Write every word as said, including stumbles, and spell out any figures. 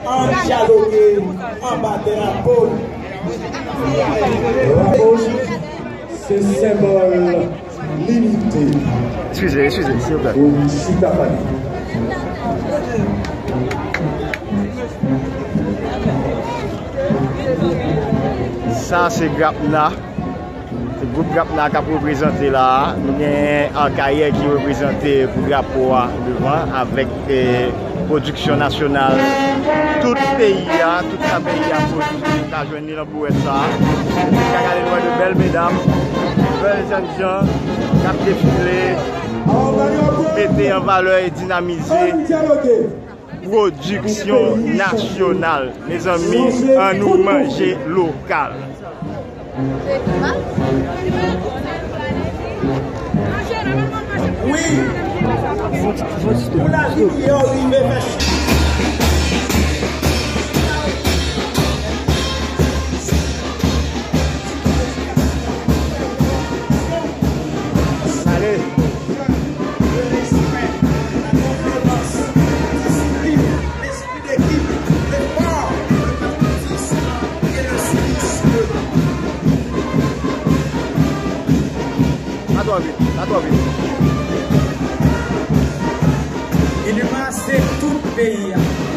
Ann dyaloge anba drapo n. Drapo n se senbòl linite. Eskize, eskize, silvouplè. Pou n chita pale. Sa se Grapna. Se gwoup Grapna k ap reprezante la a. Nou gen Akayè ki reprezante pou drapo a devan avèk, eh, pwodiksyon nasyonal tout peyi a, tout sa peyi a pwodui. Nou ka jwenn li nan bouwèt sa a. Ou ka gade nou wè de bèl medam, bèl jènjan k ap defile, mete an valè e dinamize pwodiksyon nasyonal. Mezanmi, ann nou manje lokal. Wi. Pou lavi miyò rive fè. Ale. L'esprit d'équipe, l'effort, le patriotisme et le civisme. Pa twò vit, pa twò vit. Inima se tout peyi a.